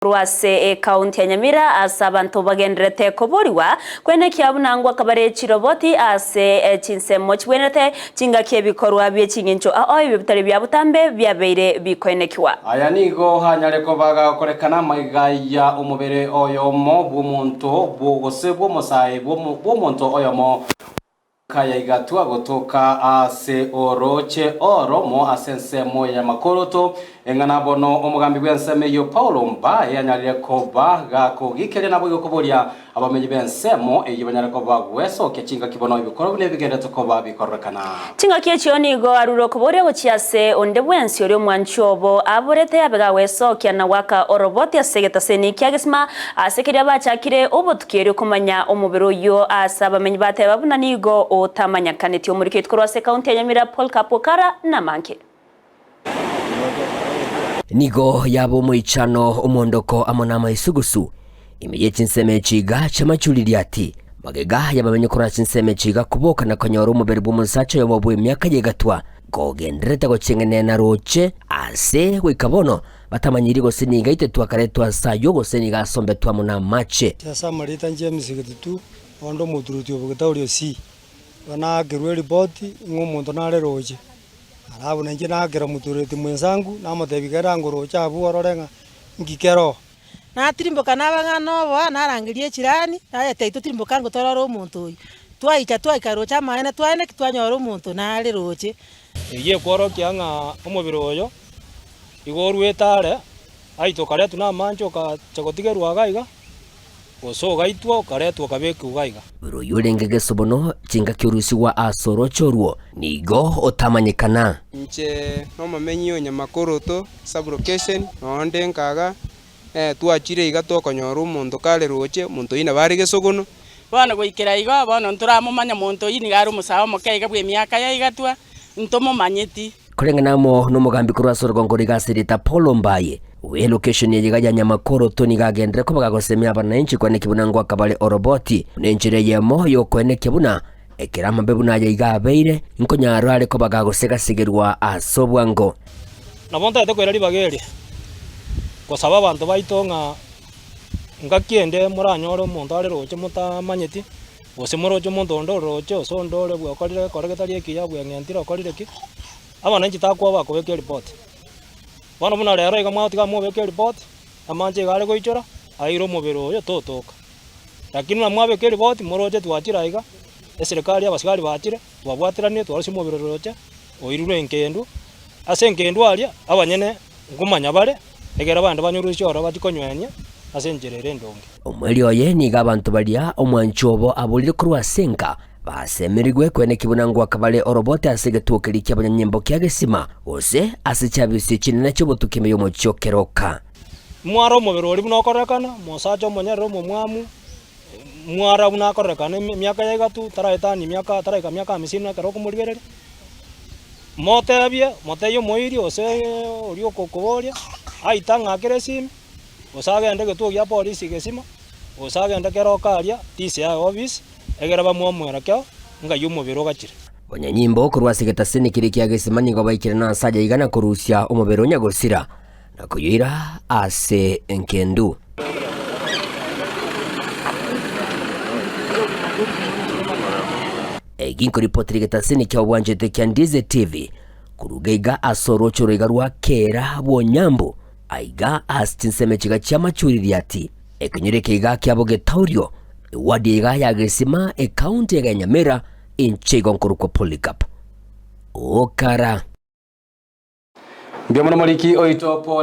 Korwa ase ekaunti ya Nyamira ase abanto bagendererete koborigwa kwenekia buna ngwakabare chiroboti ase chinsemo chibwenerete chingaki ebikorwa bie ching'encho ao ebio bitari bia botambe biabeire bikoenekigwa. Aya nigo anyare koba gakorekana amaiga ya omobere oyomo bw'omonto gose bw'omosae bw'omonto oyomo. Kayaigatwa gotoka ase orooche oromo ase ensemo y'amakoroto, eng'ana bono omogambi bw'ensemo eyio Paulo mbaye anyarire koba gakogikeria naboigo koboria abamenyi b'ensemo eyio banyare koba gwesokia chingaki bono ebikorwa buna ebigenderete koba bikororekana. Chingaki echio nigo arure okoboria gochia ase onde bwensi oria omwanchi obo aborete abe gagwesokia na goaka oroboti ase egetaseni kia gesima Ase keria bachakire obotuki erio komanya omobere oyio ase abamenyi bateba buna nigo otamanyakaneti. Omoriki oito korwa ase ekaunti ya Nyamira Paul Kapokara namange. Nigo yaba omoichano, omondoko amo namaisugusu ime ye chinsemo echi iga chi'amachuririati. Magega y'abamenyi korwa chinsemo echi iga koboka na konyora omobere bw'omosacha oyomo bw'emiaka y'egatwa kogendererete gocheng'enena roche ase goika bono Batamanyiri gose nigo aitetwe akaretwa ase ayio, gose nigo asombetwe amo namache. Ase amarieta James Gitutu, onde omoturuti o Bogetaorio C, igo naakerwe eripoti ng'a omonto nare roche. Alafu nainche naakera omotureti mwensangu, namotebia genda ngoroche abwo orore ng'a nki kere oo. Natirimboka naba ng'a noboa, narangeria echirani, nayetebia totirimboka ango torore omonto oyio. Twaicha twaika roche amaene twaye naki twanyora omonto nare roche. Eyio ekworokia ng'a omobere oyo Igo oruete are, aitwe okaretwa namanche okacha gotigerwa iga iga, gose ogaitwa okaretwa okabekwa iga iga. Ere oyorenge gesobono chingaki orusigwa ase orooche orwo, nigo otamanyekana. Inche nomomenyi o Nyamakoroto sub-location, noonde nkaga, twachire iga tokonyora omonto kare roche, omonto oyio nabo are gesogono. Bono goikera igo, bono ntoramomanya omonto oyio nigo are omosae omoke iga bw'emiaka ya igatwa, ntomomanyeti. Koreng'ana amo nomogambi korwa ase orogongo rwa ase erieta Paul Mbaye, owe location eye iga ya Nyamakoroto nigo agenderere koba gagosemia abananchi koenekia buna ngoaka bare oroboti buna enchera eyemo yokoenekia buna ekero amabe buna aya iga abeire nkonyarwa are koba gagosegasegerwa ase obwango. Nabo ntagete koira ribaga eri gosaba abanto baito ng'a ngaki ende moranyore omonto are roche motamanyeti, Gose moroche omonto onde ororoche, gose onde ore bweokorire egekore getari ekiya, bweng'entire okorire ki, abananchi takwa bakobeka eripoti. Bono buna rero iga mwagotiga mobeke eripoti, amanche iga are goichora, aire omobere oyo totoka. Lakini buna mwabeka eripoti, moroche twachire aiga, eserekari abasigari bachire, twabwateranire twarusia omobere roche, oirurwe enkendu, ase enkendu aria, abanyene nkomanya bare, Ekero abanto banyorusia ororo bachia konywenia ase enchera ere endonge. Omoerio oye nigo abanto baria omwanchi obo aborire korwa ase enka basemerigwe kweneki buna ngoaka bare orobote ase egetuo keria ki'abanyanyimbo kia gesima, gose ase chiabisi chinene chi'obotuki ime y'omochie o keroka. Mwara omobere oria buna okorekana, omosacha omonyerere omomwamu, mwara buna akorekana emiaka ya egatu, taraetania emiaka taraika miaka hamsini ekero okomorigereria. Motebie, motebie omoiri gose oria okokoboria, aite ang'akere esimi, gose agende egetuo gia polisi gesima, gose agende keroka aria DCI office, egere bamoe omwerekeo ng'ai omobere ogachire. Banyanyimbo korwa ase egetaseni keria kia gesima nigo baikire nase aye iga na korusia omobere o nyagosira, na koyoira ase engendu. Eki nkoripotera egetaseni kia obwanchete kia Ndize TV koruga iga ase oroche oroiga rwa Kera bw'Onyambu aiga ase chinsemo echiga chia Machuririati ekenyoro eke iga kia Bogetaurio ewadi iga ya Gesima ekaunti iga ya Nyamira inche igo nkorokwa Polycarp Okara. Mbuya mono moriki oito Paul.